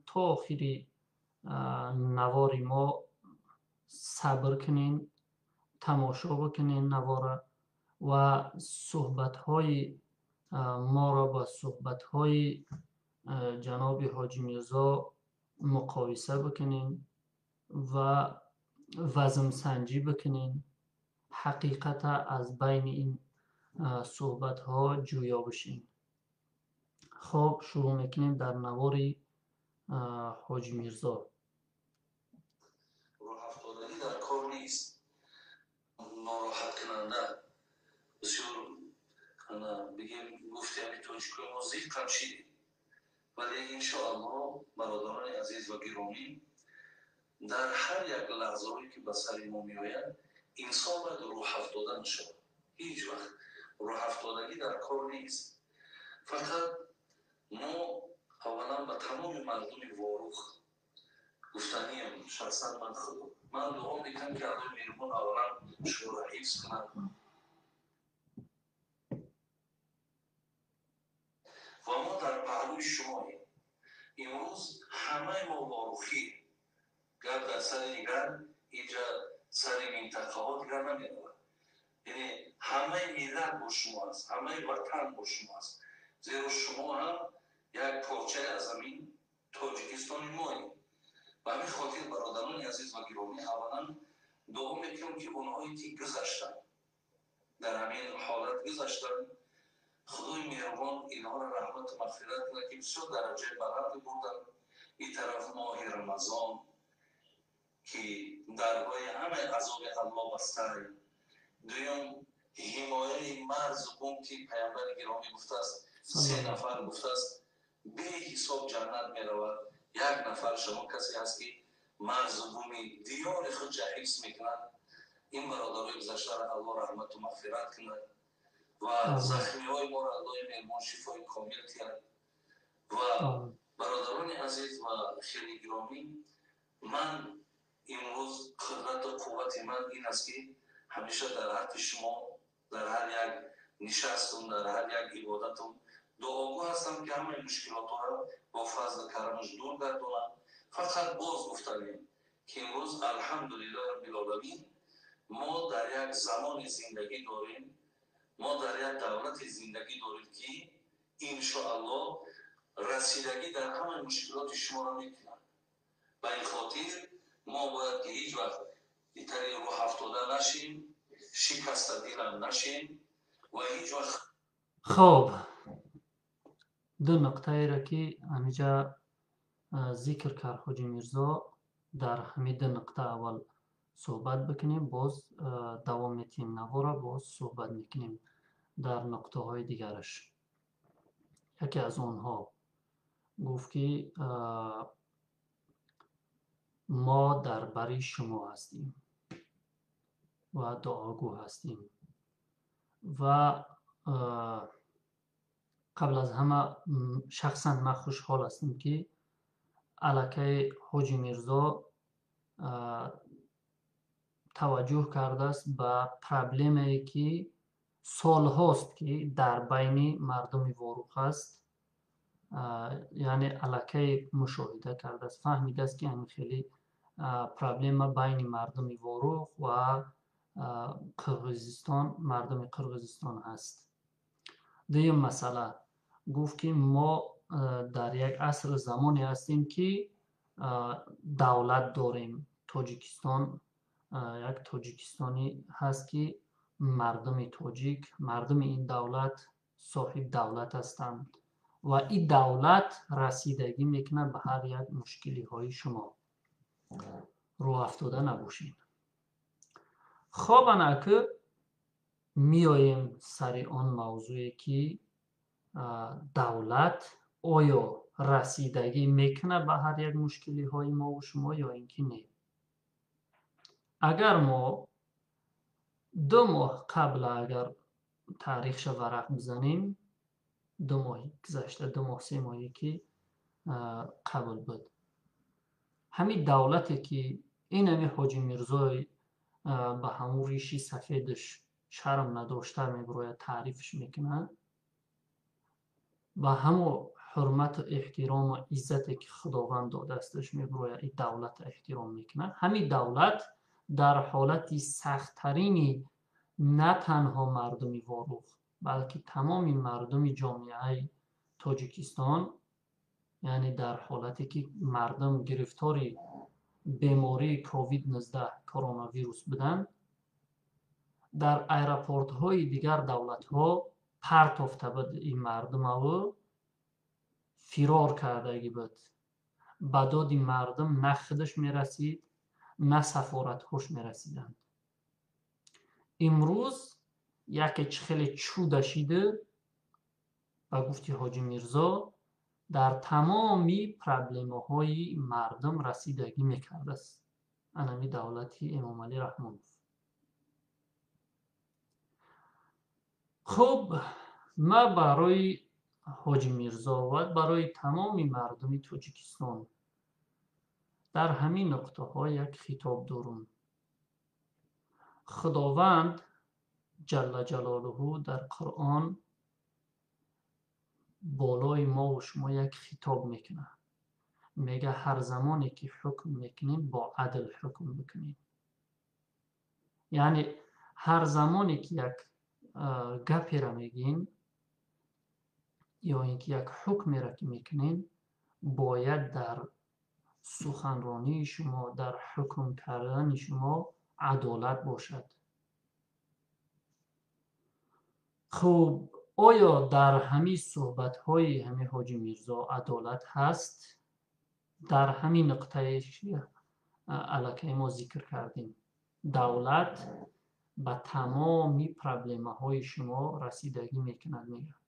То охири навори мо сабр кунен, тамошо бикунен навора ва суҳбатҳои моро ба суҳбатҳои ҷаноби Ҳоҷи Мирзо муқоиса бикунем ва вазнсанҷӣ бикунем, ҳақиқата аз байни ин суҳбатҳо ҷӯё бишем. Хоб, шурӯъ мекунем дар навори Ҳоҷи Мирзо. Рӯҳафтодагӣ дар кор нест, нороҳаткунанда бисёр, бигем, гуфти ҳами тоҷикои мо, зиқам шидем. Вале иншоаллоҳ, бародарони азиз ва гиромӣ, дар ҳар як лаҳзаҳое ки ба сари мо меояд, инсон бояд рӯҳафтода нашавад. Ҳеҷ вақт рӯҳафтодагӣ дар кор нест. Фақат мо аввалан ба тамоми мардуми Ворух гуфтаниям, шахсан ман худо ман дуо мекунам, ки Аллоҳи меҳрубон аввалан шуморо ҳифз кунад ва мо дар паҳлӯи шумоем. Имрӯз ҳамаи мо ворухӣ, гап дар сари дигар инҷа сари минтақаҳо дигар намеравад, яъне ҳамаи миллат бо шумо аст, ҳамаи ватан бо шумо аст, зеро шумо ҳам як порчае аз ҳамин Тоҷикистони моем. Ба ҳамин хотир, бародарони азиз ва гиромӣ, аввалан дуо мекунам, ки онҳое ки гузаштанд, дар ҳамин ҳолат гузаштанд, Худои меҳрубон инҳоро раҳмату мағфират кунад, ки бисёр дараҷаи баланде бурданд. Ин тараф моҳи Рамазон, ки даргоҳи ҳамаи азоби Аллоҳ бастаи. Дуюм, ҳимояи марзу бум, ки паямбари гиромӣ гуфтааст, се нафар, гуфтааст, беҳисоб ҷаннат меравад, як нафар шумо касе ҳаст, ки марзу буми диёри худша ҳифз мекунад. Ин бародарои гузаштаро Аллоҳ раҳмату мағфират кунад ва захмиҳои моро Аллоҳи меҳрубон шифои комил диҳад. Ва бародарони азиз ва хеле гиромӣ, ман имрӯз қудрату қуввати ман ин аст, ки ҳамеша дар ҳаққи шумо, дар ҳар як нишастум, дар ҳар як ибодатум дуогӯ ҳастам, ки ҳамаи мушкилотҳоро бо фазлу карамаш дур гардонад. Фақат боз гуфтанем, ки имрӯз, алҳамдулиллоҳи роббил, мо дар як замони зиндагӣ дорем, мо дар як давлати зиндагӣ дорем, ки иншоаллоҳ расидагӣ дар ҳамаи мушкилоти шуморо мекунад. Ба ин хотир мо бояд ки ҳеҷ вақт итари рӯҳафтода нашем, шикастадилам нашем ва ҳеҷ вақт Хоб, ду нуқтаеро, ки ҳамиҷа зикр кард Ҳоҷи Мирзо, дар ҳамин ду нуқта аввал суҳбат бикунем, боз давом метиҳем навора, боз суҳбат мекунем дар нуқтаҳои дигараш. Яке аз онҳо гуфт, ки мо дар бари шумо ҳастем ва дуогӯ ҳастем. Ва қабл аз ҳама шахсан ман хушҳол ҳастем, ки аллакай Ҳоҷи Мирзо таваҷҷӯҳ кардааст ба проблемае, ки солҳост, ки дар байни мардуми Ворух аст. Яъне аллакай мушоҳида кардааст, фаҳмидааст, ки ҳамин хеле проблема байни мардуми Ворух ва Қирғизистон, мардуми Қирғизистон ҳаст. Дуюм масъала, гуфт, ки мо дар як асру замоне ҳастем, ки давлат дорем. Тоҷикистон як Тоҷикистоне ҳаст, ки мардуми тоҷик, мардуми ин давлат соҳиб давлат ҳастанд ва ин давлат расидагӣ мекунад ба ҳар як мушкилиҳои шумо, рӯҳафтода набошед. Хоб, анаку меоем сари он мавзӯе, ки давлат оё расидагӣ мекунад ба ҳар як мушкилиҳои мову шумо ё ин ки не. Агар мо 2 моҳ қабла, агар таърихша варақ бизанем, 2 моҳи гузашта, 2 моҳ, 3 моҳе ки қабл буд, ҳамин давлате, ки инами Ҳоҷи Мирзои ба ҳамун риши сафедаш шарм надошта мебирояд, таърифш мекунад, ба ҳамун Ҳурмату эҳтирому иззате, ки Худованд додаасташ, мебирояд, ин давлатро эҳтиром мекунад. Ҳамин давлат дар ҳолати сахттарини на танҳо мардуми Ворух, балки тамоми мардуми ҷомеаи Тоҷикистон, яъне дар ҳолате ки мардум гирифтори бемории COVID-19, коронавирус буданд, дар аэропортҳои дигар давлатҳо партофта буд ин мардумаву фирор кардагӣ буд. Ба доди мардум на худаш мерасид, на сафоратҳош мерасиданд. Имрӯз яке чӣ хеле чуда шида, ба гуфти Ҳоҷи Мирзо, дар тамоми проблемаҳои мардум расидагӣ мекардааст анами давлати Эмомалӣ Раҳмонов. Хуб, ман барои Ҳоҷи Мирзо ва барои тамоми мардуми Тоҷикистон дар ҳамин нуқтаҳо як хитоб дорум. Худованд ҷалла ҷалолуҳу дар Қуръон болои мову шумо як хитоб мекунад. Мега, ҳар замоне ки ҳукм мекунем, бо адл ҳукм бикунем. Яъне ҳар замоне ки як гапера мегӯем ё ин ки як ҳукмеро ки мекунем, бояд дар суханронии шумо, дар ҳукм кардани шумо адолат бошад. Хуб, оё дар ҳамин суҳбатҳои ҳамин Ҳоҷи Мирзо адолат ҳаст? Дар ҳамин нуқтае аллакай мо зикр кардем, давлат ба тамоми проблемаҳои шумо расидагӣ мекунад, мегӯяд.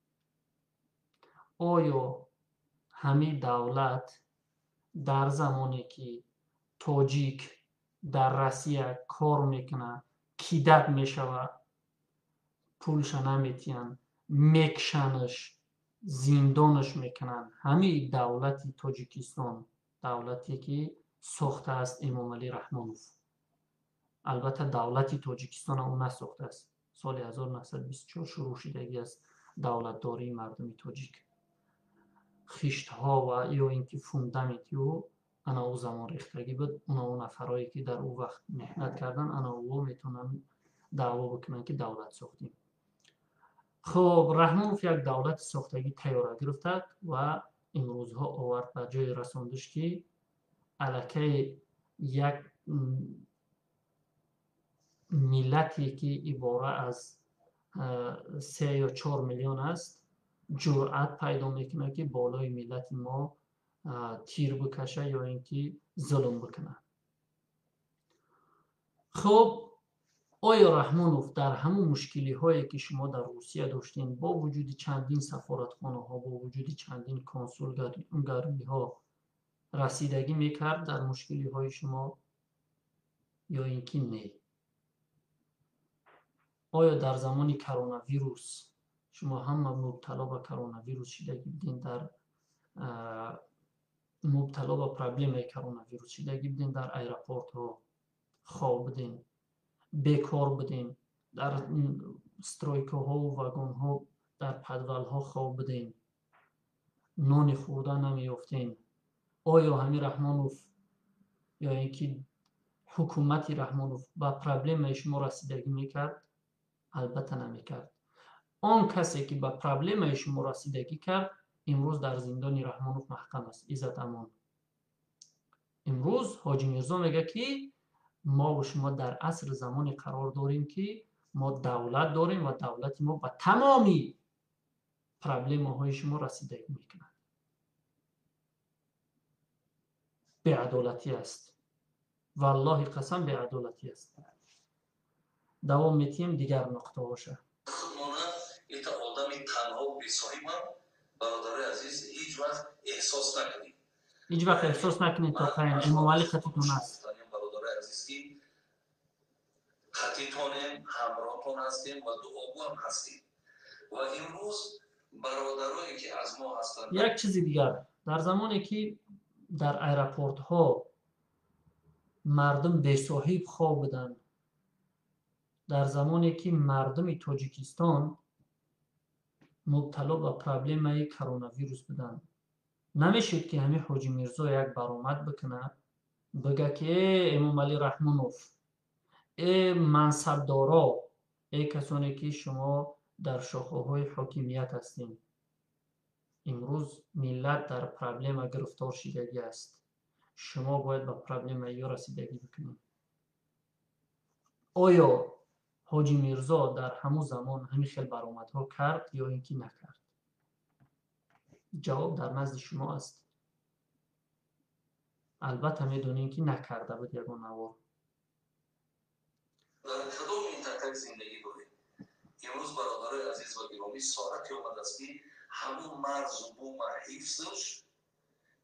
Оё ҳамин давлат дар замоне ки тоҷик дар Россия кор мекунад, кидат мешавад, пулша наметиҳанд, мекшанаш, зиндонаш мекунанд, ҳамин давлати Тоҷикистон, давлате ки сохтааст Эмомалӣ Раҳмонов, албатта, давлати Тоҷикистона ӯ насохтааст, соли 1924 шурӯъ шудагӣ аст давлатдории мардуми тоҷик, хиштҳо ва ё ин ки фундаменти ӯ ана ӯ замон рехтагӣ буд. Уна ӯ нафарое ки дар ӯ вақт меҳнат карданд, ана ӯ метавонанд даъво бикунанд, ки давлат сохтем. Хуб, Раҳмонов як давлати сохтагӣ тайёра гирифта ва имрӯзҳо овард, ба ҷое расондиш, ки аллакай як миллате ки ибора аз 3 ё 4 миллион аст, ҷуръат пайдо мекунад, ки болои миллати мо тир бикаша ё ин ки зулм бикунад. Хуб, оё Раҳмонов дар ҳамун мушкилиҳое ки шумо дар Русия доштем, бо вуҷуди чандин сафоратхонаҳо, бо вуҷуди чандин консулгариҳо, расидагӣ мекард дар мушкилиҳои шумо ё ин ки не? Оё дар замони коронавирус шумо ҳама мубтало ба коронавирус шидагӣ будем, дар мубтало ба проблемаи коронавирус шидагӣ будем, дар аэропортҳо хоб будем, бекор будем, дар стройкаҳову вагонҳо, дар подвалҳо хоб будем, нони хӯрда намеёфтем, оё ҳамин Раҳмонов ё ин ки ҳукумати Раҳмонов ба проблемаи шумо расидагӣ мекард? Албатта, намекард. Он касе ки ба проблемаи шумо расидагӣ кард, имрӯз дар зиндони Раҳмонов маҳкам аст. Иззат амон. Имрӯз Ҳоҷи Мирзо мегӯяд, ки мову шумо дар асри замоне қарор дорем, ки мо давлат дорем ва давлати мо ба тамоми проблемаҳои шумо расидагӣ мекунад. Беадолатӣ аст, валлоҳи қасам, беадолатӣ аст. Давом метиҳем дигар нуқтаҳоша. Худмона ета одами танҳо, бесоҳибам, бародарои азиз, ҳеҷ вақт эҳсос накунед. Ҳеҷ вақт эҳсос накунед, то қаем Эмомалӣ қатитон аст. Бародарои азиз, ки қатитонем, ҳамроҳтон ҳастем ва дуогӯам ҳастем. Ва имрӯз бародарое ки аз мо ҳастанд. Як чизи дигар: дар замоне ки дар аэропортҳо мардум бесоҳиб хоб буданд, дар замоне ки мардуми Тоҷикистон мубтало ба проблемаи коронавирус буданд. Намешуд, ки ҳамин Ҳоҷи Мирзо як баромад бикунад, бига, ки э Эмомалӣ Раҳмонов, э мансабдоро, э касоне, ки шумо дар шохаҳои ҳокимият ҳастем, имрӯз миллат дар проблема гирифтор шидагӣ аст, шумо бояд ба проблемаи ё расидагӣ бикунед. Оё Ҳоҷи Мирзо дар ҳамун замон ҳамин хел баромадҳо кард ё ин ки накард? Ҷавоб дар назди шумо аст. Албатта, медонем, ки накарда буд ягон навор. Дар кадом минтақаи зиндагӣ дорем? Имрӯз, бародарои азиз ва гиромӣ, соате омадааст, ки ҳамун марзу бума ҳифзш,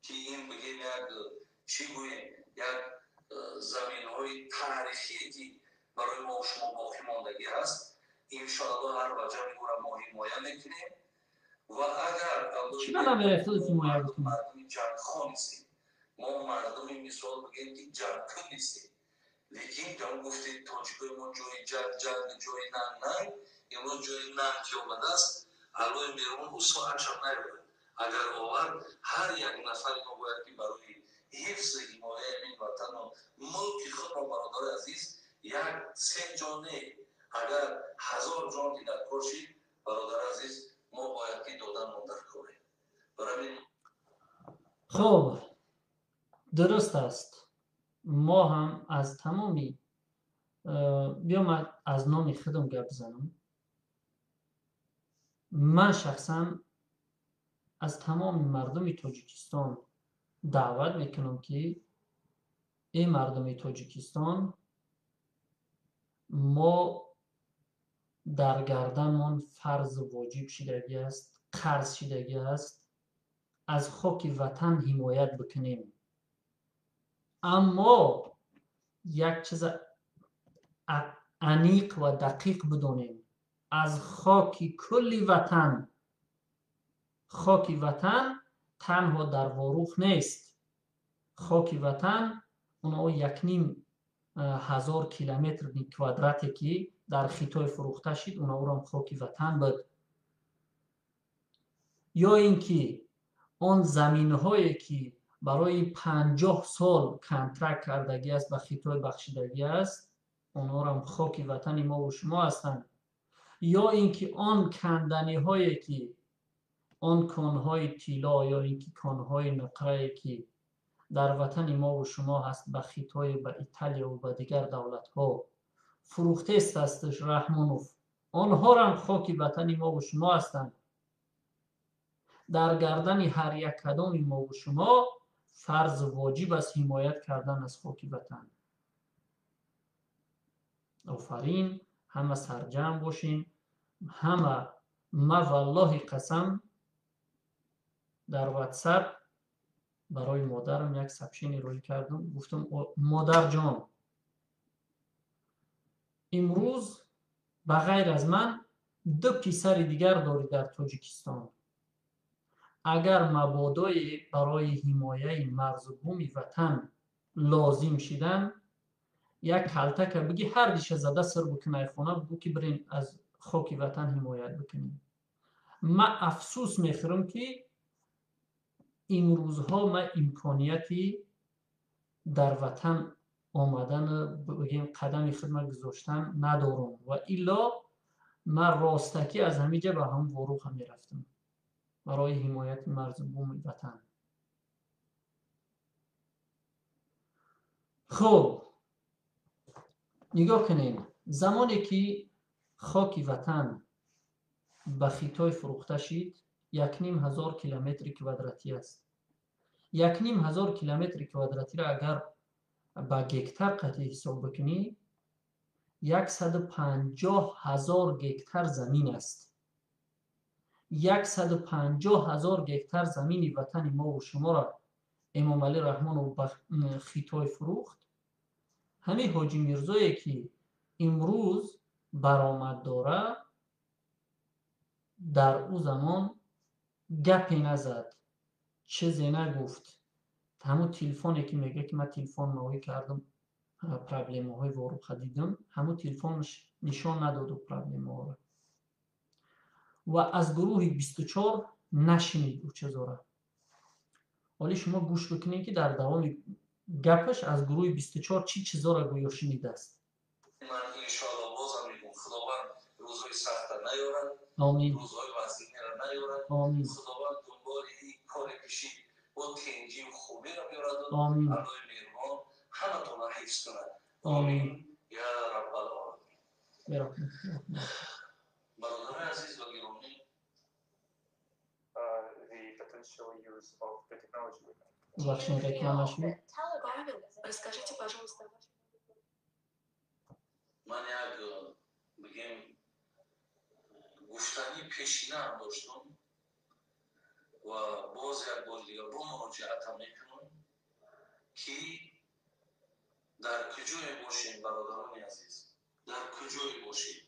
ки ин бигем, як чӣ гӯем, як заминҳои таърихие, ки барои мо шумо боқӣ мондагӣ ҳаст, иншоалло ҳар ваҷаби ӯра мо ҳимоя мекунем. Ва агар мардуми ҷангхо нестем, мо мардуми, мисол бигем, ки ҷангкун нестем, лекин ҷон гуфтед, тоҷикои мо ҷои ҷанг ҷанг, ҷои нанг нанг. Имрӯз ҷои нанг ки омадааст, Аллои меҳрубон ӯ соатшам наёрад, агар овард, ҳар як нафари мо бояд ки барои ҳифзи ҳимояи ин ватану мулки худро, бародарои азиз, як се ҷон не, агар 1000 ҷон ки дар кор шид, бародари азиз, мо бояд ки доданмон дар корем. Барои Хуб, дуруст аст. Мо ҳам аз тамоми, биё, ман аз номи худам гап занам. Ман шахсан аз тамоми мардуми Тоҷикистон даъват мекунам, ки эй мардуми Тоҷикистон, мо дар гарданмон фарзу воҷиб шидагӣ аст, қарз шидагӣ аст, аз хоки ватан ҳимоят бикунем. Аммо як чиза аниқ ва дақиқ бидонем: аз хоки кулли ватан, хоки ватан танҳо дар Ворух нест, хоки ватан оно 1,5 ҳазор километри квадрате, ки дар Хитой фурӯхта шид, онаорам хоки ватан буд, ё ин ки он заминҳое, ки барои 50 сол контракт кардагӣ аст, ба Хитой бахшидагӣ аст, онҳорам хоки ватани мову шумо ҳастанд, ё ин ки он канданиҳое, ки он конҳои тилло ё ин ки конҳои нуқрае, ки дар ватани мову шумо ҳаст, ба Хитою ба Италияву ба дигар давлатҳо фурӯхтест ҳасташ Раҳмонов, онҳорам хоки ватани мову шумо ҳастанд. Дар гардани ҳар як кадоми мову шумо фарзу воҷиб аст ҳимоят кардан аз хоки ватан. Офарин, ҳама сарҷамъ бошем, ҳама. Ма, валлоҳи қасам, дар Ватсап барои модарам як сообщение рӯй кардам, гуфтам: «Модарҷон, имрӯз ба ғайр аз ман ду писари дигар дорӣ дар Тоҷикистон. Агар мабодое барои ҳимояи марзу буми ватан лозим шидан, як калтака бигӣ, ҳар диша зада сир бикунай хона, бигӯ, ки бирен аз хоки ватан ҳимоят бикунем». Ман афсӯс мехӯрам, ки имрӯзҳо ман имконияти дар ватан омадан, бигем, қадами хидмат гузоштан надорам, ва илло ман ростакӣ аз ҳамин ҷа ба ҳамн Воруха мерафтам барои ҳимояти марзу буми ватан. Хуб, нигоҳ кунем: замоне ки хоки ватан ба Хитой фурӯхта шид, 1,5 ҳазор километри квадратӣ аст. 1,5 ҳазор километри квадратиро агар ба гектар қатъи ҳисоб бикунӣ, 150 000 гектар замин аст. 150 000 гектар замини ватани мову шуморо Эмомалӣ Раҳмонов ба Хитой фурӯхт. Ҳамин Ҳоҷи Мирзое, ки имрӯз баромад дора, дар ӯ замон гапе назад, чизе нагуфт. Ҳамун телефоне, ки мегӯяд, ки ман телефон ноҳӣ кардам, проблемаҳои Воруха дидам, ҳамун телефонаш нишон надоду проблемаҳоро ва аз гурӯҳи 24 нашинид ӯ чизора. Ҳоли шумо гӯш бикунед, ки дар давоми гапаш аз гурӯҳи 24 чӣ чизоро гӯё шунидааст. Ман иншоалло бозам мегӯм, Худованд рӯзҳои сахта наёрад. Омин. Рӯзҳои вазнинеро наёрад. Омин. Худованд дунболи ин коре кишид, бо тинҷию хубиро биёраду Омин. Аллоҳи меҳрубон ҳаматонро ҳифз кунад. Омин. Я Раббал оламин. Бераҳмат. Бародарони азиз ва гиромӣ, the potential use of the technology we make. Бахшин, реклама шуд. Павел, расскажите, пожалуйста, о вашем Ман як, бигем, гуфтанӣ пешинаам доштум ва боз як бори дигар бо муроҷиатам мекунам, ки дар куҷое бошем, бародарони азиз, дар куҷое бошем,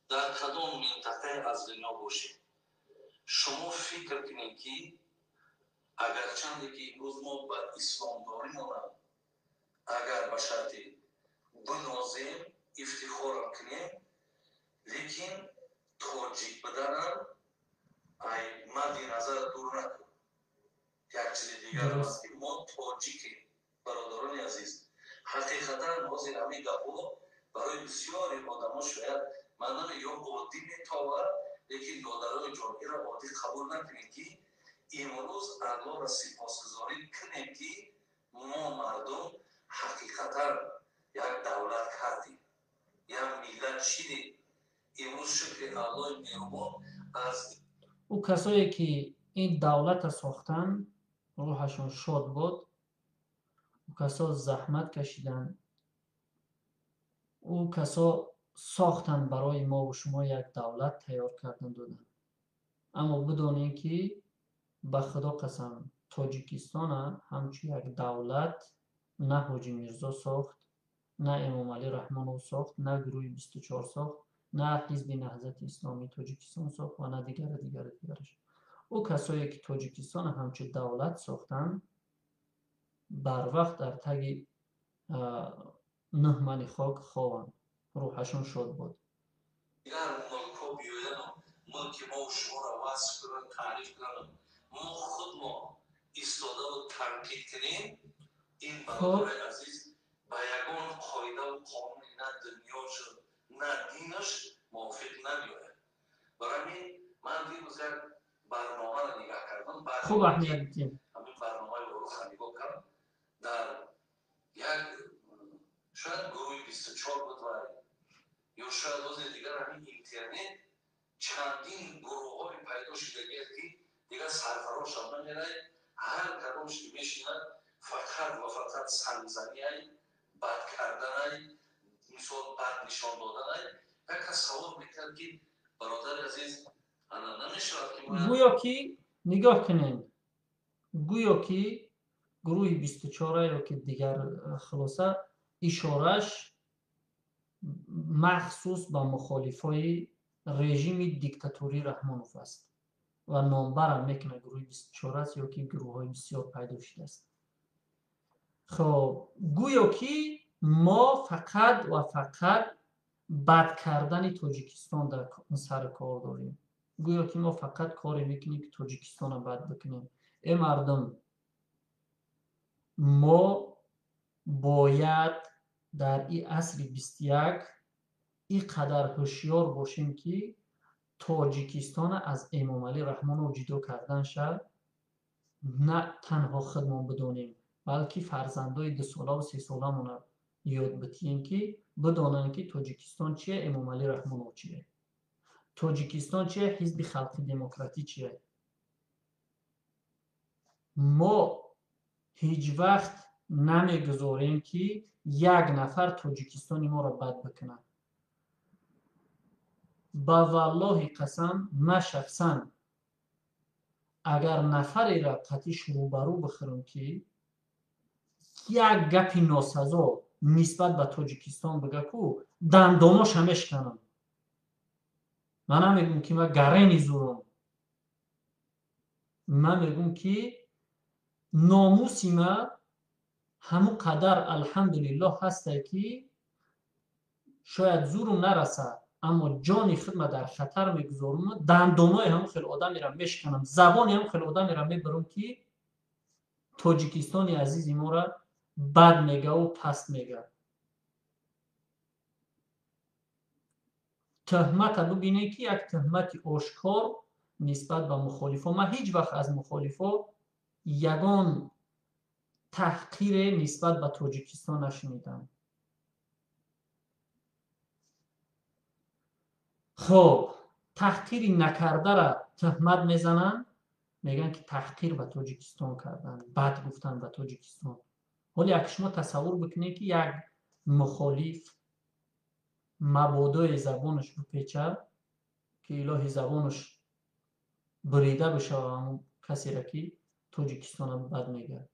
дар кадом минтақае аз дунё бошем, шумо фикр кунед, ки агарчанде ки имрӯз мо ба исломдоримонам, агар ба шарти бинозем, ифтихорам кунем, лекин тоҷик буданам ай мадди назар дур накун. Як чизи дигар аст, ки мо тоҷикем, бародарони азиз. Ҳақиқатан ҳозир ҳамин гапҳо барои бисёри одамо шояд ман наме ё оддӣ метовад, лекин додарои ҷон, ира оддӣ қабул накунед, ки имрӯз Аллоҳро сипосгузорӣ кунем, ки мо мардум ҳақиқатан як давлат кардем, як миллат шидем. Имрӯз шукри Аллоҳи меҳрубон аз Ӯ касое ки ин давлата сохтанд, рӯҳашон шод бод. Ӯ касо заҳмат кашиданд, ӯ касо сохтанд, барои мову шумо як давлат тайёр кардан доданд. Аммо бидонем, ки ба Худо қасам, Тоҷикистона ҳамчун як давлат на Ҳоҷи Мирзо сохт, на Эмомалӣ Раҳмонов сохт, на гурӯҳи 24 сохт, на Ҳизби Наҳзати Исломии Тоҷикистон сохт ва на дигара, дигара, дигараш. Ӯ касое ки Тоҷикистона ҳамчун давлат сохтанд, барвақт дар таги нӯҳмани хок хованд, рӯҳашон шод бод. Дигар мулкҳо биёяну мулки мову шуморо васф кунанд, таъриф кунанд, мо худмо истодаву танқид кунем, ин, бародарои азиз, ба ягон қоидаву қонуни на дунёшу на динаш мувофиқ намеояд. Барои ҳамин ман дирӯз як барномаро нигаҳ кардам. Хуб, аҳамият бидиҳем. Ҳамин барномаи Оруха нигоҳ кардам, дар як шояд гурӯҳи 24 буд ва ё шояд ҳозир дигар ҳамин интернет чандин гурӯҳҳое пайдо шудагиаст, ки дигар сарфарошам намерай. Ҳар кадомш ки мешинад, фақат ва фақат сангзаниай, бад карданай, мисол, бад нишон доданай. Як кас савол мекард, ки бародари азиз, ана намешавад ки Гӯё ки, нигоҳ кунем, гӯё ки гурӯҳи 24 ё ки дигар, хулоса, ишорааш махсус ба мухолифои режими диктатории Раҳмонов аст ва номбарам мекунад, гурӯҳи 24 аст ё ки гурӯҳҳои бисёр пайдо шудааст. Хоб, гӯё ки мо фақат ва фақат бад кардани Тоҷикистон дар сари кор дорем, гӯё ки мо фақат коре мекунем, ки Тоҷикистонро бад бикунем. Э мардум, мо бояд дар ин асри 21 ин қадар ҳушёр бошем, ки Тоҷикистона аз Эмомалӣ Раҳмонов ҷудо кардан шавад, на танҳо худмон бидонем, балки фарзандои дусолаву сесоламона ёд бидиҳем, ки бидонанд, ки Тоҷикистон чие, Эмомалӣ Раҳмонов чие, Тоҷикистон чие, Ҳизби Халқи Демократӣ чие. Мо ҳеҷ вақт намегузорем, ки як нафар Тоҷикистони моро бад бикунад. Ба валлоҳи қасам, ман шахсан агар нафареро қатиш рӯбарӯ бихӯрам, ки як гапи носазо нисбат ба Тоҷикистон бига, ку дандоноша мешканам. Ман намегӯм, ки ман гарени зурам, ман мегӯм, ки номуси ман ҳамун қадар, алҳамдулиллоҳ, ҳасте, ки шояд зурум нарасад, аммо ҷони худма дар хатар мегузорам, дандонои ҳамун хел одамеро мешканам, забони ҳамун хел одамеро мебарам, ки Тоҷикистони азизи моро бад мегаву паст мега. Тӯҳмата бубинед, ки як тӯҳмати ошкор нисбат ба мухолифо. Ман ҳеҷ вақт аз мухолифо ягон таҳқире нисбат ба Тоҷикистон нашунидам. Хоб, таҳқири накардара тӯҳмат мезананд, мегӯянд, ки таҳқир ба Тоҷикистон карданд, бад гуфтанд ба Тоҷикистон. Ҳоло як шумо тасаввур бикунед, ки як мухолиф мабодои забонаш бипечад, ки илоҳи забонаш бурида бишавад, ҳамон касеро, ки Тоҷикистона бад мегӯяд,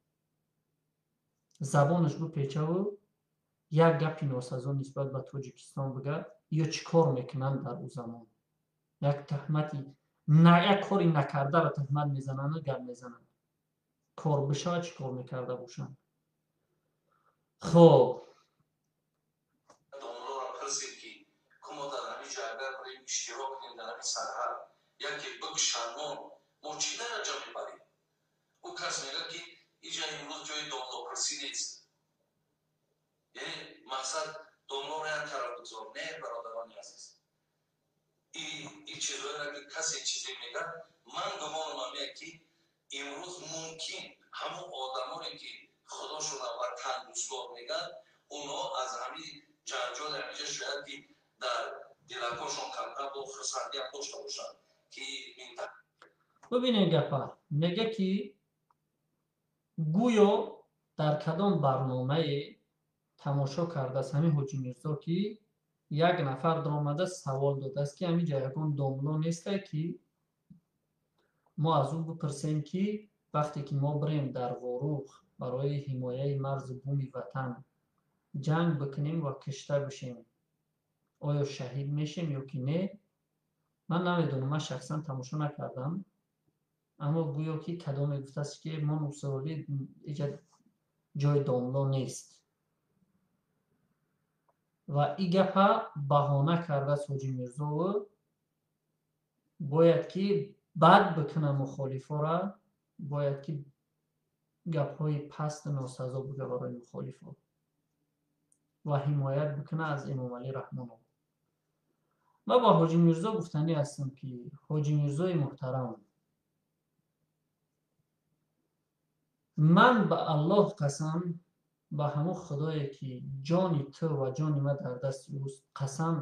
забонаш бипечаву як гапи носазо нисбат ба Тоҷикистон бигӯяд, ё чӣ кор мекунанд дар ӯ замон? Як тӯҳмати, як кори накардаро тӯҳмат мезананду гап мезананд. Кор бишавад, чӣ кор мекарда бошанд? Хоб, Домлоро пурсид, ки ку мо дар ҳамин ҷо агар бирем, иштирок кунем, дар ҳамин сарҳад яке бикушанд, мо чӣ дараҷа мебарем? Ӯ кас мегӯяд, ки иҷа имрӯз ҷои домлопурсӣ нест. Яъне мақсад домлоро як тараф бигзор. Не, бародарони азиз, и чизҳоеро, ки касе чизе мегӯяд, ман гумонам ҳамея, ки имрӯз мумкин ҳамон одамоне, ки худошона ватандӯстдор мегӯянд, онҳо аз ҳамин ҷанҷоли ҳамиҷа шояд ки дар дилакошон камтар бо хурсандиам дошта бошанд, ки минтақа Бубинед, гапа мега, ки гӯё дар кадом барномае тамошо кардааст ҳамин Ҳоҷи Мирзо, ки як нафар даромада савол додааст, ки ҳамин ҷа ягон домло несте, ки мо аз ӯ бипурсем, ки вақте ки мо бирем дар Ворух барои ҳимояи марзу буми ватан ҷанг бикунем ва кишта бишем, оё шаҳид мешем ё ки не? Ман намедонам, ман шахсан тамошо накардам, аммо гӯё ки кадоме гуфтааст, ки мо мусоли иҷа ҷои домло нест. Ва и гапа баҳона кардааст Ҳоҷи Мирзову, бояд ки бад бикуна мухолифора, бояд ки гапҳои пасту носазо буга барои мухолифо ва ҳимоят бикуна аз Эмомалӣ Раҳмонов. Ман ба Ҳоҷи Мирзо гуфтанӣ ҳастам, ки Ҳоҷи Мирзои муҳтарам, ман ба Аллоҳ қасам, ба ҳамон худое, ки ҷони ту ва ҷони ман дар дасти ӯст, қасам,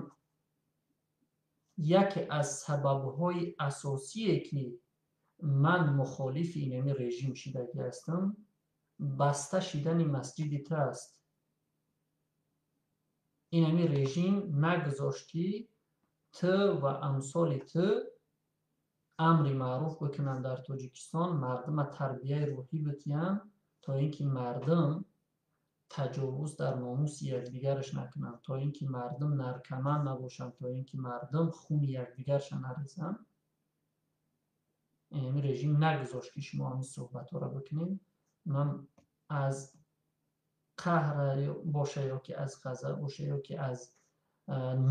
яке аз сабабҳои асосие, ки ман мухолифи инами режим шидагӣ ҳастам, баста шидани масҷиди ту аст. Инами режим нагузошт, ки ту ва амсоли ту амри маъруф бикунанд дар Тоҷикистон, мардума тарбияи рӯҳӣ битиҳанд, то ин ки мардум таҷовуз дар номуси якдигараш накунанд, то ин ки мардум наркоман набошанд, то ин ки мардум хуни якдигарша нарезанд. Инами режим нагузошт, ки шумо ҳамин суҳбатҳоро бикунед. Ман аз қаҳр боша ё ки аз ғазаб боша ё ки аз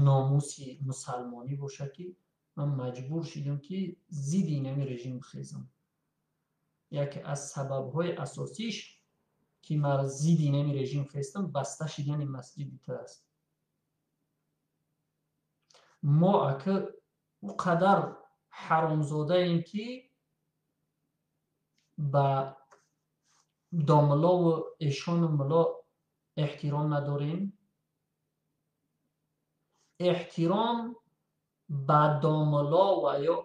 номуси мусалмонӣ боша, ки ман маҷбур шидам, ки зидди инами режим бихезам. Яке аз сабабҳои асосиш, ки ман зидди инами режим хестам, баста шидани масҷиди ту аст. Мо ака ӯ қадар ҳаромзодаем, ки ба домлову эшону мулло эҳтиром надорем. Эҳтиром ба домло ва ё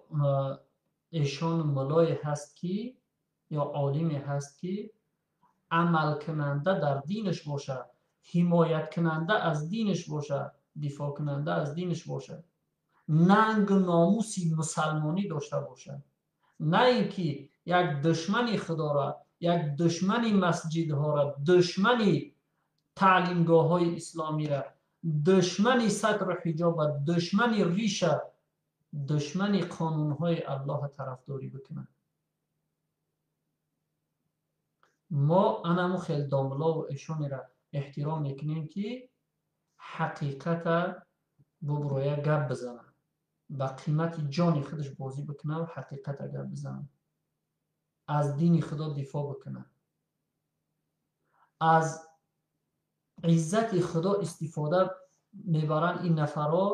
эшону муллое ҳаст, ки ё олиме ҳаст, ки амалкунанда дар динаш бошад, ҳимояткунанда аз динаш бошад, дифоъкунанда аз динаш бошад, нангу номуси мусалмонӣ дошта бошад, на ин ки як душмани худоро, як душмани масҷидҳоро, душмани таълимгоҳҳои исломиро, душмани сатру ҳиҷоба, душмани риша, душмани қонунҳои Аллоҳа тарафдорӣ бикунад. Мо анаму хел домлову эшонеро эҳтиром мекунем, ки ҳақиқата буброя гап бизанад, ба қимати ҷони худаш бозӣ бикунад, ҳақиқата гап бизанад, аз дини худо дифоъ бикунад. Аз иззати Худо истифода мебаранд ин нафарҳо,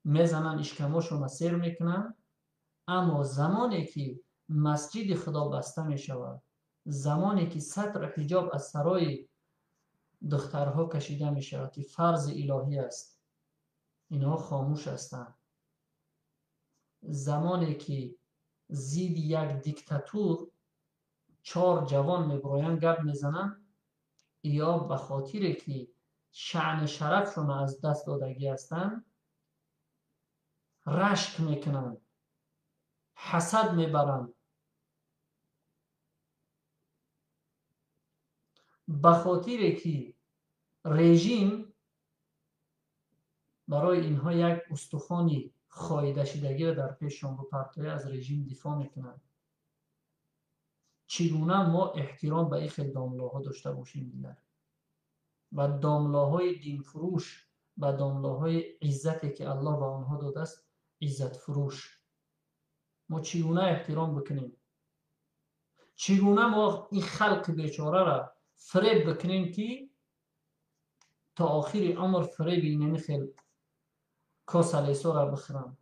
мезананд, ишкамошонро сер мекунанд. Аммо замоне ки масҷиди Худо баста мешавад, замоне ки сатру ҳиҷоб аз сарои духтарҳо кашида мешавад, ки фарзи илоҳӣ аст, инҳо хомӯш ҳастанд. Замоне ки зидди як диктатур чор ҷавон мебироянд, гап мезананд, ё ба хотире ки шаъну шарафшонро аз даст додагӣ ҳастанд, рашк мекунанд, ҳасад мебаранд. Ба хотире ки режим барои инҳо як устухони хоидашидагиро дар пешшон бупартоя, аз режим дифоъ мекунанд. Чӣ гуна мо эҳтиром ба ин хел домлоҳо дошта бошем дигар? Ба домлоҳои динфурӯш, ба домлоҳои иззате ки Аллоҳ ба онҳо додааст, иззатфурӯш, мо чӣ гуна эҳтиром бикунем? Чӣ гуна мо ин халқи бечораро фиреб бикунем, ки то охири умр фиреби инами хел косалесоро бихӯранд?